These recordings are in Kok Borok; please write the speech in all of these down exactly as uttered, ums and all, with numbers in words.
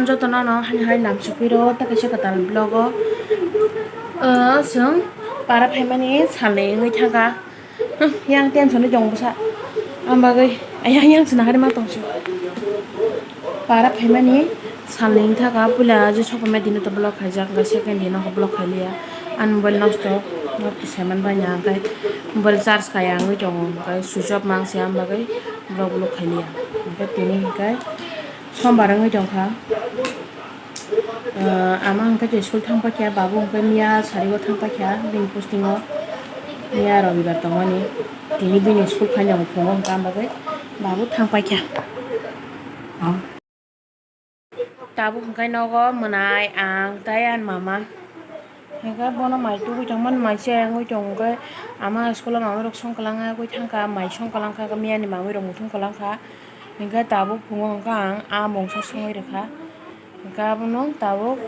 Jotono no hani hai lam sukphi ro, ta kaisa kwtal vlog o, ah, chwng para phaimani salni wngwi thangkha. Hmm, yang tension ni chong bwsa. Ang bagwi ayang yang chwna hari ma tongsi. Para phaimani salni wngkha, puila je sokomai dino to vlog khaijak, hwnkhe second dino vlog khailiya. Ang mobile nosto, nosto saiman banya, hwnkhe mobile charge kaya wngwi tongo, hwnkhe switch off mang se, ang bagwi vlog vlog khailiya. Hwnkhe tini hwnkhe sombar wngwi tongkha. Ah, ama hwnkhe je school thang paikha, babu hwnkhe miya sarigo thang paikha, bini posting o miya robibar tongmani. Tini bini school khaina phungo hwnkhe, ang bagwi babu thang paikha. Tabuk hwnkhe nogo mwnai ang tei ani mama. Hwnkhe bono mai tubui tongmani mai se wngwi tongo hwnkhe ama school o mamarok song kwlangwi thangkha, mai song kwlangkha, miyani mamirok muthung kwlangkha. Hwnkhe tabuk phungo hwnkhe ang a mungsa songwi rwkha. Hwnkhe abono tabuk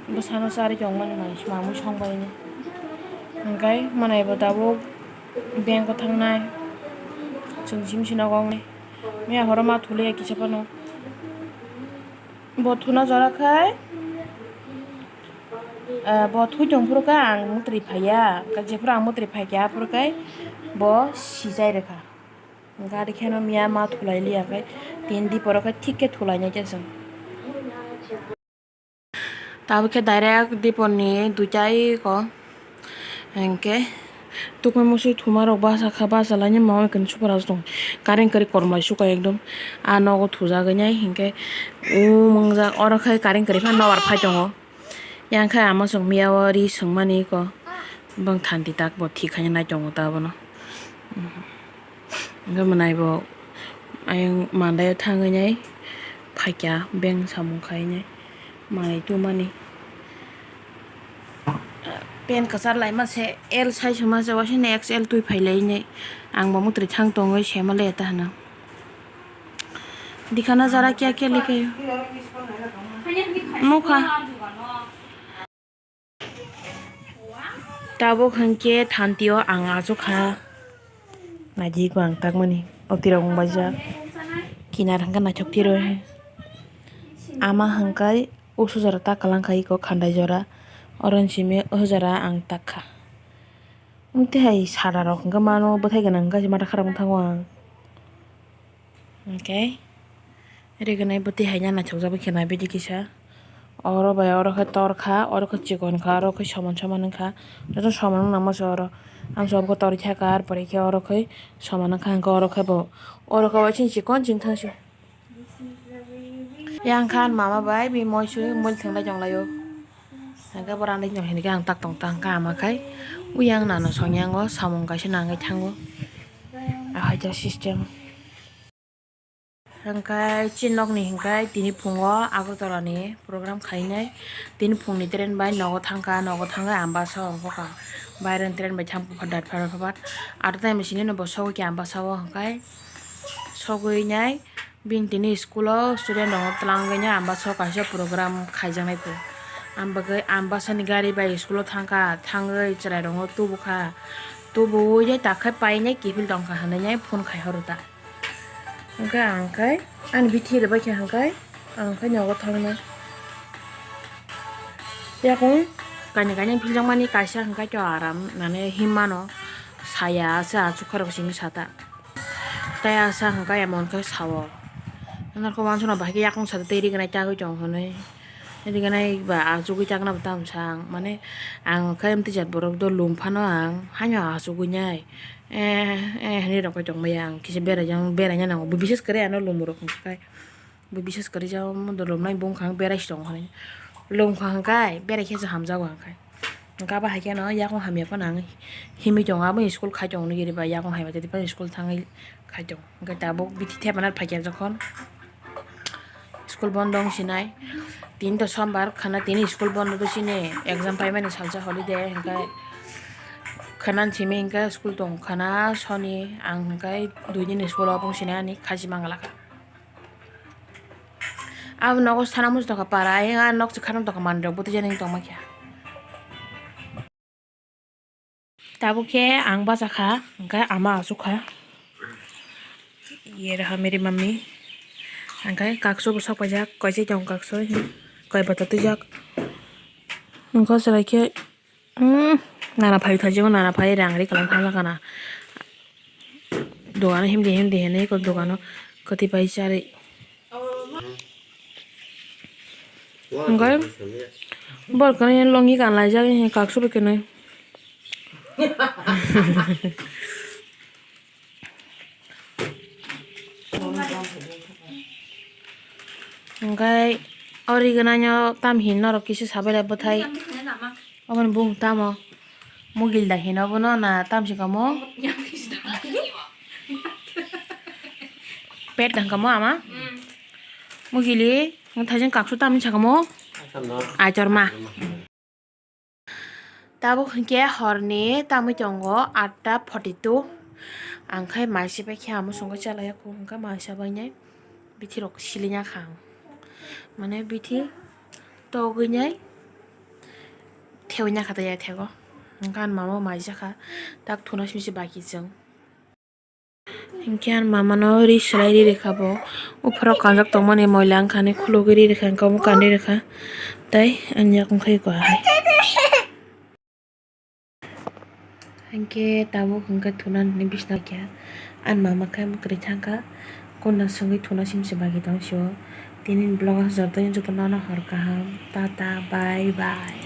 bwsano charwi tongmani mai mamwi songbaini. Hwnkhe mwnaibo tabuk bank o thangnai. Chwng simi se nogo wngnai. Miya horo ma thuliya kisa phano. Bo thuna jora khai, ah, bo thui tong phuru khe ang mwtri phaiya. Jephuru ang mwtri phaikha, aphuru khe bo sijai rwkha. Gari kheno miya ma thulai liya khai, tin di poro khe thik khe thulai nai khe chwng. Tabuk khe direct dipor ni duita eko. Hinkhe tukui musui thuma rok basa kha, basa laini mama bai khe super aswk tong. Current kwrwi kormlai sukha ekdom. A nogo thujagwi nai hinkhe um wngjak, oro khe current kwrwi phano nobar phai tongo. Yang khe ama chwng miya o ri swngmani eko. Bwng thanti tak bo thik khaina nai tongo ta abono. Hwnkhe mwnai bo ayang mandai o thangwi nai phaikha, beng samung khai nai manwi tumani. Pant kwchar laima se L size wngma se, waisa ni X L twi phai lai nai. Ang bo mwtwrwi thang tongwi sema le ta hwno. Dikhana jara kya kya likhe. Nukha. Tabuk hinkhe thanti o ang achukha. Naidi ko ang takmani. O tirok wng baijak. Kinar hinkhe naithok tiroi. Ama hinkhe usu jora tak kwlangkha iko khandai jora. Oro ni simi o jora ang takha. Amtwi hai sara rok hinkhe mano bwthai gwnang hinkhe mata kharap wng thango ang. Hinkhe. Rignai bwtwi haino naithokjagwi khe nai bidi kisa. Oro bai oro khe tor kha, oro khe chikon kha, oro khe soman soman wngkha. Joto soman wng nangma se oro. Amsa abo khe tor kha, ar pore khe oro khe soman wngkha, hwnkhe oro khe bo, oro khe waisa chikon chingthang se. Yang khan mama bai bini moisui mul thwng lai tong lai o. Hwnkhe bo randai tong hinkhe ang tak tong tang kha ama khai. Uyang nano songyango samung kaisa nangwi thango. Ahaikhe system. Hwnkhe chini nokni hwnkhe tini phungo Agartala ni program khainai. Tini phungni train bai nogo thangkha, nogo thangwi Ambasa o ongkhokha. Baireni train bai thang phapat, phapat, phapat. Ato time sini no bo sogwi khe Ambasa o hwnkhe sogwi nai bini tini school o student rok no twlangwi nai Ambasa o kaisa program khaijaknai pho. Ang bagwi Ambasa ni gari bai school o thangkha, thangwi chwrai rok no tubukha. Tubuwi tei takhai painai kiphil tongkha hwnwi nai phone khai horo ta. Hwnkhe ang khe ani bithi rwbaikha hwnkhe ang khe nogo thangnai. Yakung kainwi kainwi philjakmani kaisa hwnkhe to aram nani himmano saya se achukharok simi sata. Tei asa hwnkhe emon khe sao. Norokhe uansukno bahai khe yakung sata tei rignai tagwi tong hwnwi. Rignai ba achugwi takna bo tamo sa ang mane ang khe amtwi jat borok do lum phano ang haino achugwi nai. Eh, eh, hinwi rokoi tong maya ang kisa berai jang, berai nang nango. Bo bises kwrwi ano lumu rok hwnka khe. Bo bises kwrwi jang, omo do lumnai bung kha, berai se tong kha. Lum kha hwnka khe, berai khe se hamjago hwnka khe. Hwnka ba hai khe no yakung hamya phano ang himwi tongo. Abo school khai tongo nw giri ba yakung hamya tei phano school thangwi khai tongo. Hwnka tabuk bithi thepana phai kha jokhon. School bondo wng sinai. Tini to sombar khana, tini school bondo to sini exam paimani salsa holiday hwnkhe khana simi hwnkhe school tong khana soni ang hwnkhe dui din school o wng sinai ani khachi manglakha. Abo nogo sana muchung tongkha para ayang a nok se khana tongkha manwi rok bwtwi jani tongma khe. Tabuk khe ang bachakha, hwnkhe ama achukha. Ye raha meri mami. Hingke kaksu bo sok paijak, kaisa tongo kaksu, koi bata twijak. Hingke chwrai khe, hmm, nana phai thajak, nana phai rang ri kwlwng thang kana. Dogano himdi himdi hinwi dogano kwtwi pai charwi. Hingke bor kwrwi lungi kanlaijak, kaksu bo kwnwi. Hingke o rignai no tam hin norok kisa sabai lai bwthai. Oboni bung tamo mugil da hino bono na tam si kamo. Pet dang kamo ama. Mugili thajin kaksu tam sa kamo. Aitor ma. Tabuk hinkhe horni tamwi tongo atta forty two. Ang khai maisi bai khe amo songwi chalaiya, hwnkhe maisa bainai bithi rok siliya kha ang. Mane bithi togwi nai thewi ya kha tei ya thego. Hwnkhe ani mama bo maijak kha, tak thuna simi se baki chwng. Hinkhe ani mama no ri swlai ri rikha bo. Uphuru kanjak tongmani moila wngkha hinwi khulugwi ri rikha, hinkhe omo kanwi rikha. Tei ani yakung khai kwa hai. Hinkhe tabuk hinkhe thuna nini bisna khe ani mama khe mwkhwtwi thangkha. Kunda swngwi thuna simse bagwi tong sio. Tini vlog o joto joto no hor kaham. Tata, bye bye.